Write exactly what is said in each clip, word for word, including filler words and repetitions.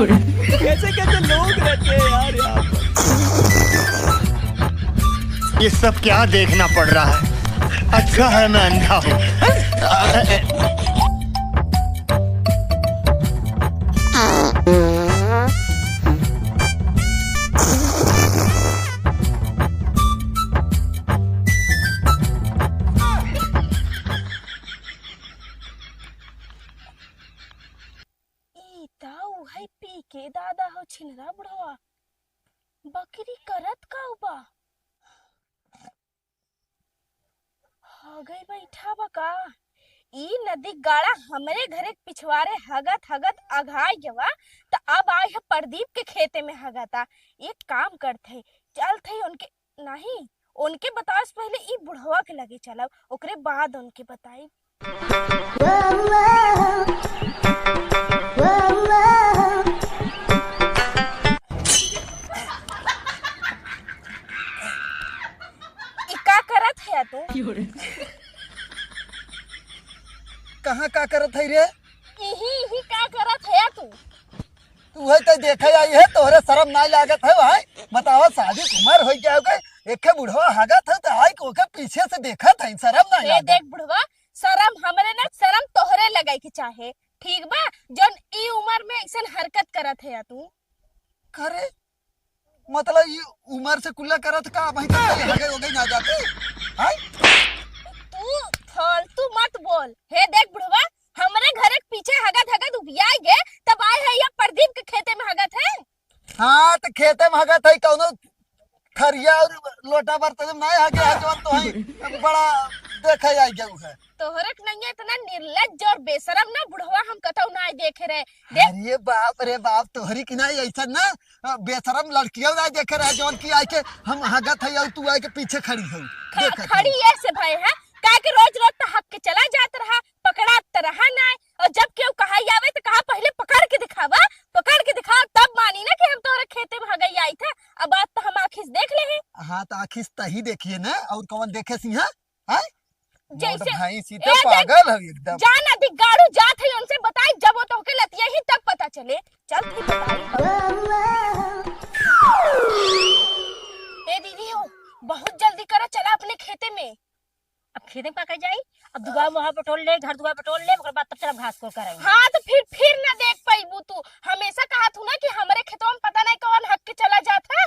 कैसे कैसे लोग रहते हैं यार यहाँ पर। ये सब क्या देखना पड़ रहा है? अच्छा है मैं अंधा हूँ। ई त उहै पी के दादा हो छिनरा बुढ़वा। बकरी करत का बा? हगै बैठा बा का? ई नदी गाड़ा हमरे घरे के पिछवारे हगत हगत अघाई गवा, त अब आए है प्रदीप के खेते में हगता। एक काम करत है, चलत है उनके, नहीं, उनके बतावे से पहले ई बुढ़वा के लगे चलब, ओकरे बाद उनके बताई। ई का करत है तू? कहाँ का करत है रे? इही, इही का करत है तू? तू है तो देखे आई है, तोहरे शर्म नाहीं लागत है भाई? बतावा, शादी के उमर होइ गया होगे, एके बुढ़वा हगत है तो आई के ओके पीछे से देखत है, शर्म नाहीं ए लागत? देख बुढ़वा, शर्म हमरे ना, शर्म तोहरे लगै के चाहे, ठीक बा? जौन ई उमर में ऐसन हरकत करत है तू। करे, मतलब ई उमर से कुल्ला करत का? अबहीं तक हगे ओगे ना जाते, हैं? तू फालतू मत बोल। हे देख बुढ़वा, हमरे घरे के पीछे हगत हगत उबियाई गे, तब आए है या प्रदीप के खेते में हगत है। हाँ, तो खेते में हगत है, कौनो थरिया और लोटा बर्तन में नाहीं हगे है, जौन तो है बड़ा देखे आई गऊ है। तोहरे के नैया इतना निर्लज्ज और बेशरम ना बुढ़वा हम कतौ नाहीं देखे रहे। देख। अरे बाप रे बाप, तोहरी की नाहीं ऐसा ना, अ, बेशरम लड़कियों नाहीं देखे रहे, जौन की आके हम हगत है और तू आके पीछे खड़ी हो। ख-, देखत खड़ी है। ऐसे भय है, काहे कि रोज रोज तो हग के चला जात रहा, पकड़ात तो रहा नाहीं, और जब केहू कहाई आवे तो कहा पहले पकड़ के दिखावा, पकड़ के दिखावा तब मानी ना कि हम तोहरे खेते में हगई आई थे। अब बात तो हम आँखी से देख ले हैं। हाँ, तो आँखी से तही देखिए ना, और कौन देखे सिंहा? हैं? जैसे मोट भैंस ही ए तो देख, पागल है एकदम। जा नदी गाड़ू जात है, उनसे बताई, जब वो तोहके लतिया ही तब पता चले। चल तू बताई। ए दीदी हो, बहुत जल्दी करा, चला अपने खेते में। अब खेते में का करे जाई? अब दुआ मोहा बटोर ले, घर दुआ बटोर ले, ओकर बाद तब चलब घास को करे। हाँ, तो फिर, फिर ना देख पाइबू तू। हमेशा कहत हूँ ना कि हमरे खेतवा में पता नहीं कौन हग के चला जात है।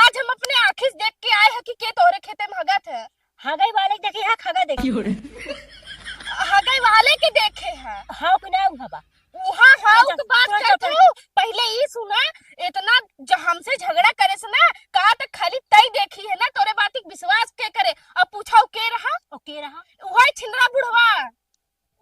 आज हम अपने आँखी से देख के आए हैं कि के तोहरे खेते में हगत है। हगई वाले के देखी है, खगा देखी। हगई वाले के देखे है। हाँ कि ना, उ हवा। उहाँ हाँ, तुरंत, के बात तुरंत करत उठा। हूँ। पहले ई सुना, इतना ज-, हमसे झगड़ा करे से ना, कहा त खाली तई देखी है ना, तोरे बात के विश्वास के करे। अब पूछा उ के रहा? ओ के रहा? उहै छिनरा बुढ़वा।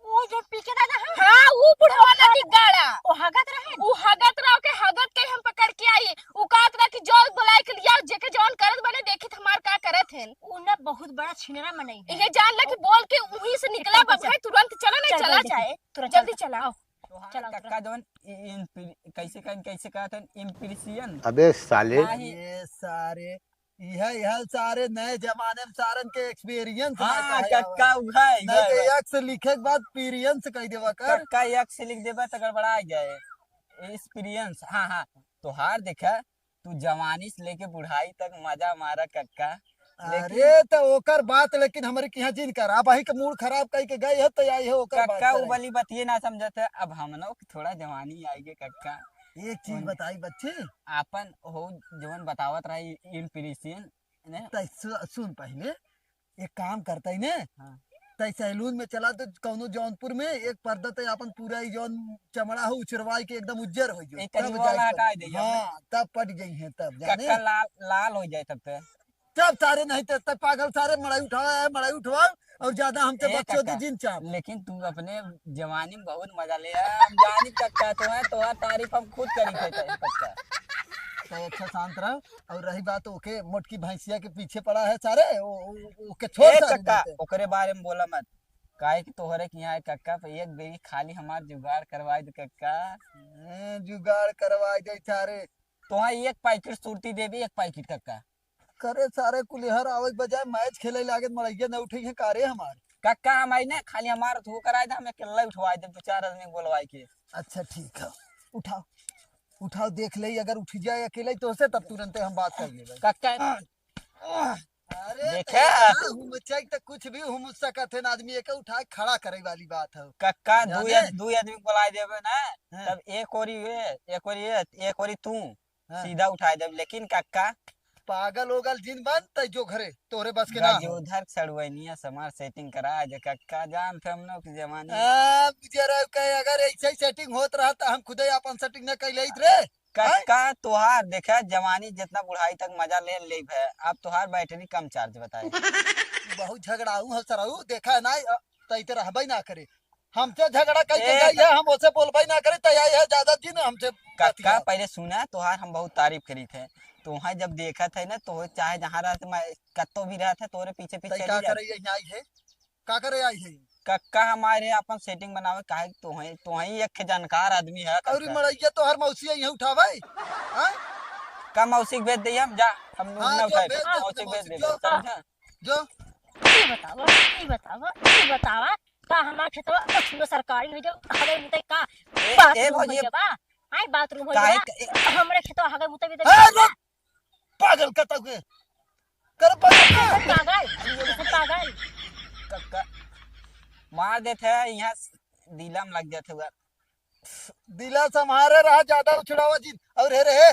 वो जो पी के दादा है? हाँ, उ बुढ़वा ना दिख गाड़ा। ओ हगत रहे? उ हगत रहो के हगत के हम पकड़ के आई। उ कहत रहा कि जो बुलाए के लिया, जेके जौन करत बने, देखी त हमार का करत हैं। उ ना बहुत बड़ा छिनरा मनई है। ये जान ला कि बोल के उहीं से निकला निकल बा के भाई, तुरंत चला नहीं चल, चला जल्दी, जाए। तुरंत जल्दी चल, चला। आओ। तोहार चला, कक्का चला। जवन इ-, इन पी-, कैसे कह-, कैसे कहत हैं? इम्प्रेशन? अबे साले। नाही। ये सारे, यह, यह सारे नए जमाने में सारन के experience ना हाँ, कहे कक्का, आवे। उहै, नहीं उहै, तो उहै। एक से लिखे के बाद पीरियंस कह देवा कर। कक्का एक से लिख देबा तो गड़बड़ा जाए। Experience, हाँ, हाँ। तोहार देखा, तू जवानी से लेके बुढ़ाई तक मजा मारा कक्का। लेकिन अरे, तो ओकर बात, लेकिन हमरे किहाँ जिन कर, अब अही के मूड खराब कई के गए है, तो आई है ओकर बात कक्का, उ करे। बली बतिये ना समझत है, अब हमनो के थोड़ा जवानी आई गे कक्का। एक चीज उन बताई बच्ची। आपन हो जवन बतावत रहा, इ-, इम्प्रेशन ने। तै सु-, सुन पहले, एक काम करता ही ने, हाँ। तै सैलून में चला तो कौनो जौनपुर में एक पर्दा तै आपन पूरा ही जौन चमड़ा हो उचरवाई के एकदम उज्जर हो जाए, एक तब करीबा जाए वाला तब। हटाई दे, हाँ, तब पट जाई है तब, जाने? कक्का लाल, लाल हो जाए तब ते। तब सारे नहीं ते, तब पागल सारे मड़ाई उठावा है, मड़ाई उठवाओ और ज्यादा हमसे ए बकचोदी कक्का, जिन चाप। लेकिन तू अपने जवानी में बहुत मजा ले आया। हम जानी कक्का तो है, तोहार तारीफ हम खुद करी थे, कक्का। तो अच्छा शांत रहो। और रही बात ओके मोटकी भैंसिया के पीछे पड़ा है सारे, ओ, ओ, ओके छोड़ ए सारे कक्का, देते। ओकरे बारे में बोला मत। काहे कि तोहरे के यहाँ है कक्का, पे एक बेरी खाली हमार जुगाड़ करवाई दे कक्का। ए, जुगाड़ करवाई दे सारे। तोहा एक पैकेट सुरती देबी, एक पैकेट कक्का। करे सारे कुलिहर आवे के बजाय मैच खेले लागे, मड़ैया न उठे हैं कारे हमार। कक्का हम आई ना, खाली हमार धो कराए दे, हम अकेला उठवाए दे, दो चार आदमी बोलवाए के। अच्छा ठीक है, उठाओ। उठाओ, देख ले, अगर उठ जाए अकेले तो से, तब तुरंते हम बात कर लेबे। कक्का, अरे देखे? तो इतना हुमुच्चा के तो कुछ भी हुमुच सकत है ना आदमी, एके उठा के खड़ा करे वाली बात है। कक्का, दू जाने? आद-, दू आदमी के बोलाए देबे ना, हाँ। तब एक ओरी ये, एक ओरी ये, एक ओरी तू, हाँ। सीधा उठाए देबे। लेकिन कक्का, पागल ओगल जिन बन, तै जो घरे, तोरे बस के ना हो। गजोधर सड़ुआइनिया से हमार setting करा दे कक्का, जान थे हम लोग के जमाने। आ, बुझे रहो कहे, अगर ऐसे ही setting होत रहा तो हम खुदे अपन setting न कर लेत रे। कक्का, तोहार देखा जवानी जितना बुढ़ाई तक मजा ले लेब है, अब तोहार battery कम charge बताए। बहुत झगड़ाऊ हो सरऊ, देखा है ना, अ, तई ते रहबे ना करे। हमसे झगड़ा कई के ए, गई है, हम ओसे बोलबे ना करे, तई आई है ज्यादा दिन हमसे कक्का, बतिया। पहले सुना, तोहार हम बहुत तारीफ करी थे। तोहे जब देखत है ना, तो चाहे जहाँ रहत, मैं कत्तो भी रहत है, तोरे पीछे पीछे तई चली का जात। करे यहाँ आई है? का करे आई है? कक्का हमारे अपन setting बनावे, काहे कि तोहे, तोहे एक जानकार आदमी है, अउरी कक्का। मड़ैया तोहर मौसी है यहाँ उठावे? हाँ? का मौसी के भेज दे हम, जा, हम हाँ, ना जो उठाए, भेज दे, मौसी के भेज मौसी दे, जो। समझा? जो। ई बतावा, ई बतावा, ई बतावा, का हमार खेतवा कुछ में सरकारी हो जाओ, हगई मुतई का ए, bathroom ए भौजी, हो जाबा? आई bathroom हो काहे जाबा? क-, ए हमरे खेतवा हगई मुतई भी ए, रुक! पागल कतौ के। कर पागल। कैसे पागल? कैसे पागल? क-, क-, मार देत है, यहाँ दिला में लग जात है। दिला संभारे रहा, ज्यादा उछड़ावा जिन। और हे रे, हे,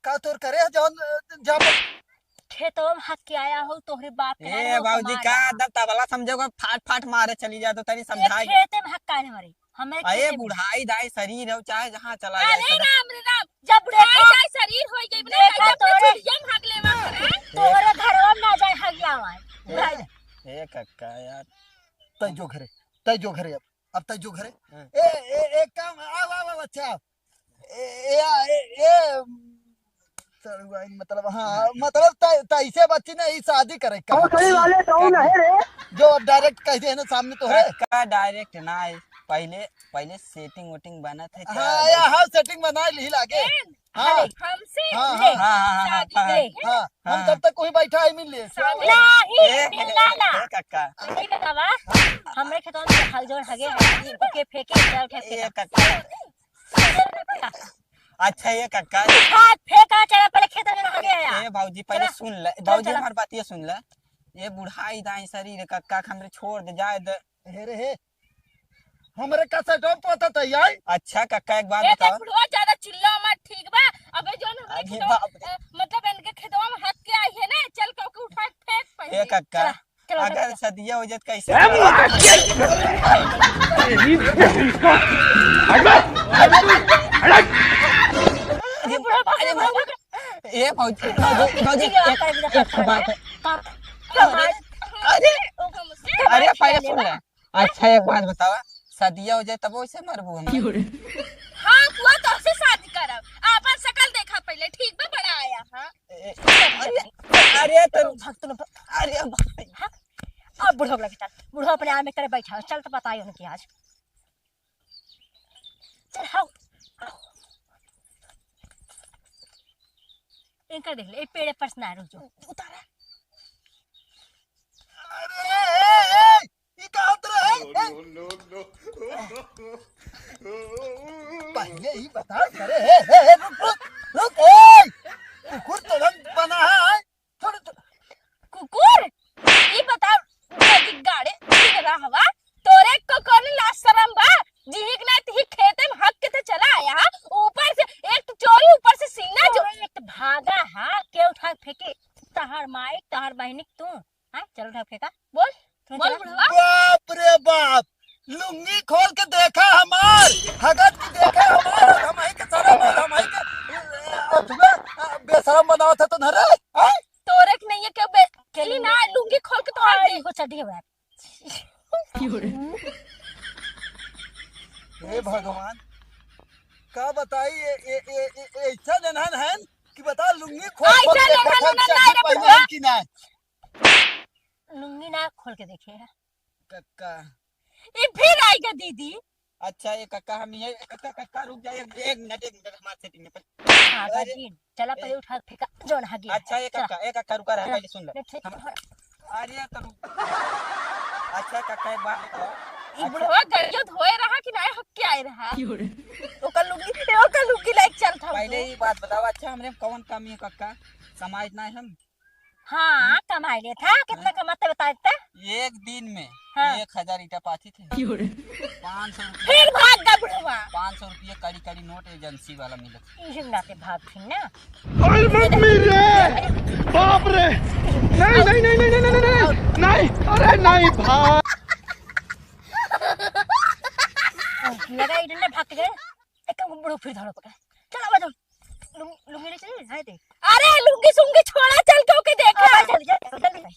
का तोर करे है जौन, अ, जहाँ पर खेतवा में हग के आया हो, तोहरे बाप के ए, लाल हो बाबूजी, कमाल का है। एकदम तबला समझे को फाट फाट मारे चली जाए तो तनी ए, समझाई। खेते में हग काहे मारे? हमें अरे खेते में। बुढ़ाई दाई शरीर हो, चाहे जहाँ चला जाए, अरे सदा राम रे राम, जब बुढ़ाई देखा, दाई शरीर होई गई, देखा अपने तोरे, चुड़िया में हग लेवा करे। तोहरे घरवा में ना जाए हगिया आवाज। बुढ़ाई। ए, ए कक्का यार। तै जो घरे, तै जो घरे अब, अब तै जो घरे। हाँ। ए, ए, ए, काम, आओ, आओ, आओ, अच्छा। ए, ए, आ, ए, ए, सड़ुआइन, मतलब, हाँ, मतलब, त-, त ऐसे बच्ची ने ई शादी करे का? तो सही वाले तो नहीं रे। जो direct कह दे ना सामने तो है। का direct ना है, पहले, पहले setting वेटिंग बनत है, हाँ, का या, हाँ, setting बना ली लागे। हाँ। हमसे हाँ, ले। हाँ, हाँ, हाँ, शादी हाँ, के। हाँ, हम हाँ। तब तक कोई बैठा ही मिल ले। शादी नहीं, ए, मिलना ना। ए, कक्का। नहीं बतावा, हमरे खेतवा में हग जोन हगे है, ओके फेंके, चल उठा ए, फेंका। कक्का। अच्छा, ये कक्का। उठा फेंका, चला पहले खेत में हगे है। ए, भौजी, पहले चला। सुन ले। चल, भौजी, चला। हमार बात ये सुन ले। ये बुढ़ाई दाई शरीर है, कक्का, हमरे छोड़ दे, जाए दे। हे रे हे, हमरे का सेटवा पोता तै आई? अच्छा कक्का, एक बात ए, बताओ। बुढ़वा ज्यादा चिल्ला मत, ठीक बा? अबे जौन हमरे अरे खेतवा, बाप रे। अ, मतलब इनके खेतवा में हग के आई है ना, चल के ओके उठा के फेंक पहले। ए कक्का, चला, चला, अगर चला। सदिया हो जात कैसे? ए, मार के। अरे बुढ़वा, अरे बुढ़वा, बुढ़वा। ए भौजी, भौजी, भौजी, चिल्ला एक, कर भी एक बात है। का, का अरे, बात? अरे, ओके मुझसे अरे, बात पहले किया सुन ले। ले। अच्छा, एक बात बतावा, सदिया हो जाए तब वैसे मरबू हम? क्यों रे? हाँ, बुआ, तोहसे शादी करब। आपन शकल देखा पहले, ठीक बा, बड़ा आया, हाँ? ए, अरे, अरे, तो भाग, तू लोग भाग। अरे, अब हाँ? अब बुढ़वा लगे, चल। बुढ़वा अपने आराम में करे बैठा हो। चल तो बताई उनकी आज। चल, हाउ, हाउ। इनका देख ले, ए पेड़े पर से ना रुक जाओ। उतारा। अरे, ए, ए, ई का होत रहे? No, no, no, no। पहले ही बता करे, हे, हे, हे, रुक, रुक, रुक, ए! कुकुर तो रंग बना है, छोड़, छोड़। कुकुर? ई बताओ, गदी गाड़े, चिगरा हवा, तोरे को कौन लाज शरम बा? जिहिक ना तिहिक खेते में हग के तो चला आया, हाँ? ऊपर से एक तो चोरी, ऊपर से सीना जो अरे, एक तो भागा, हाँ? के उठा के फेंके? तहार माई, तहार बहिनी, तू। हाँ, चलो उठा फेंका। बोल, तू बोल चला। बुढ़वा। बाप रे बाप, लुंगी खोल के देखा हमार, हगत की देखा हमार, और हम ही के शरम और हम ही के अथुआ, अ, बेशरम बनावत है तो न रे, हाँ? तोरे के नहीं है क्यों बे-, चली ना, लुंगी खोल के तो आ आई गई। को चढ़ी हुआ है। हे भगवान, का बताई, ए, ए, ए, ए, ऐसा जनान है कि बता लुंगी खोल, खोल ऐसा के जनान देखा है, उन्हें चड्ढी ना रे पहने बुढ़वा। है कि ना? लुंगी ना खोल के देखे है। कक्का। ये फिर आएगा दीदी। अच्छा, ये कक्का, हम ये, कक्का, कक्का, रुक जा, एक, एक मिनट, एक मिनट, हमारे setting में। हाँ, अरे, बाजी, चला ए, पहले उठा फेंका, जोन हगी। अच्छा, ये चला। कक्का, ये कक्का, रुका रहा, चला। पहले सुन ले। ले, ठीक हम, है। अरे, तो रुक। अच्छा, कक्का, एक बात बताओ। ई अच्छा। बुढ़वा गड़िया धोए रहा कि ना, हग के आए रहा? क्यों रे? ओकर लुंगी, ओकर लुंगी लाइक चल था। पहले ही बात बताओ, अच्छा, हमरे में कौन कमी है कक्का? कमाई ना है हम। हाँ, कमाई लेत है। कितना कमाते बता देता? एक दिन में हाँ। एक हजार ईटा पाथी थे। क्यों रे? पाँच सौ रुपया। फिर भाग गया बुढ़वा। पाँच सौ रुपया कड़ी कड़ी नोट एजेंसी वाला मिलत। इही नाते भाग फिर ना। अरे मम्मी रे, बाप रे, नहीं, नहीं, नहीं, अरे नहीं। लगा, ई डंडा भाग गए। एक बुढ़ऊ फिर धरो पकड़। चल, आवा जाओ। लुंग-, लुंगी ले चली, हाय दे। अरे, लुंगी सुंगी छोड़ा, चल के ओके देखा। आवा, चल, चल, चल, चल।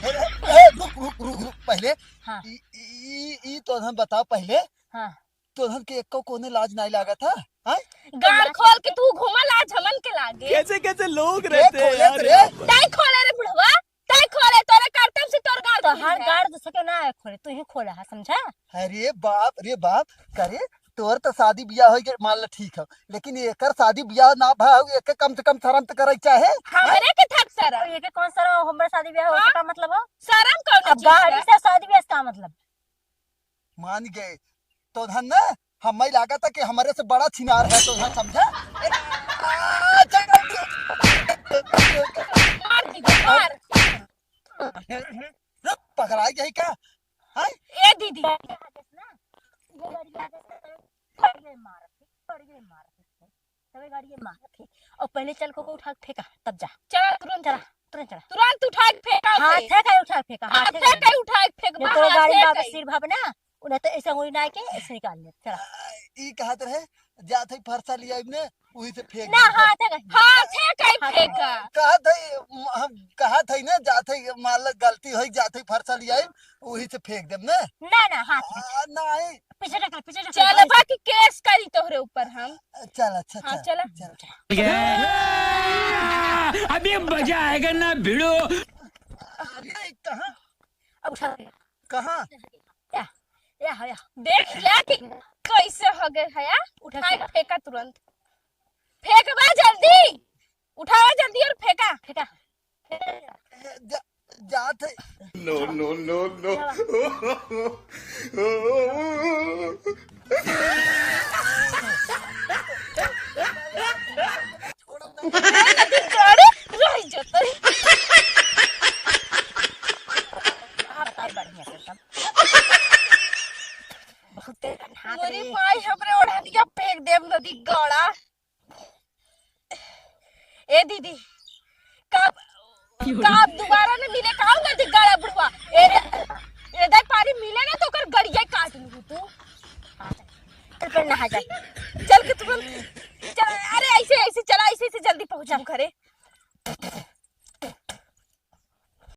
ए, ए, रुक, रुक, रुक, रुक, पहले। हाँ। ई, ई, ई, ई तो हम बताओ पहले। हाँ। तोहन के एको कोने लाज नाई लागत है, हैं? गाड़ खोल के तू घूमा, लाज हमन के लागे। कैसे कैसे लोग के रहते हैं खोले यार। रे? तै खोले रे बुढ़वा, तै खोले, तोरे करतब से तोर गाड़ तो खुली हर है। गाड़ दूसरे के ना खोले, तू ही खोला है, समझा? अरे बाप रे बाप, करे तोर तो शादी बियाह हो गए, मान ला ठीक है, लेकिन एकर शादी बियाह ना भा हो, एके कम से कम शर्म तो करे चाहे। हमरे के थक शर्म। तो एके कौन शर्म हो, हमरे शादी बियाह हो, हाँ? का मतलब हो? शर्म कौन अब चीज गाड़ी है? से शादी बियाह से का मतलब? मान गए। तोहन ना, हमें लागत है कि हमरे से बड़ा छिनार है तोहन, समझा? मार दीदी, मार। रुक, पकड़ाई गई का? हैं? ए दीदी। तबे गाड़ी में मारत है। और पहले चल को, को उठा के फेंका, तब जा। चला तुरंत। चला, तुरंत चला। तुरंत उठा के फेंका हाँ, उठे। फेंका, उठा के फेंका, हाँ, हाँ, फेंका। फेंका, उठा के फेंका, जो हाँ, तोरा हाँ, गाड़ी में फेंका। बाबा सिर भावना, उन्हें तो ऐसे होई ना के ऐसे निकाल ले। चला। आ, ई कहत रहे, जात है फरसा लिया इबने, वही से फेंक ना, दे। हाँ, फेंका। हाँ, फेंका, हाँ, फेंका। कहत है, म-, हम कहत है ना, जात है, मान लो गलती होई, जात है फरसा लिया इब, वही से फेंक देब ना। ना, ना, हाँ, फेंका। आ, नहीं। पीछे ढकल, पीछे ढकल। चल, बाकी केस करी तोहरे ऊपर हम। चल, अच्छा, हाँ, चल, चला। चल। अभी मजा आएगा ना भिड़ो। अरे, कहाँ? अब उठा के। कहाँ? या, या, या। देख लिया कि कैसे हो गए है, या? उठा उठा के। फेंका तुरंत। फेंकबा जल्दी। उठावा जल्दी और फेंका। फेंका। जा, जात है। No, no, no, no। अरे, रह जाता है। आप तो बढ़िया से सब। बहुत तेज हाथ अरे रे। माई, हमरे ओढ़निया फेंक देब नदी गड़ा। ए दीदी, कब, कब दोबारा न मिले, का नदी गड़ा बुढ़वा? ए, ए दे पानी मिले ना तो ओकर गड़िया काट लू तू। चल पर नहा जा। चल के तुरंत, चल, अरे ऐसे, ऐसे चला, ऐसे, ऐसे जल्दी पहुँचा घरे।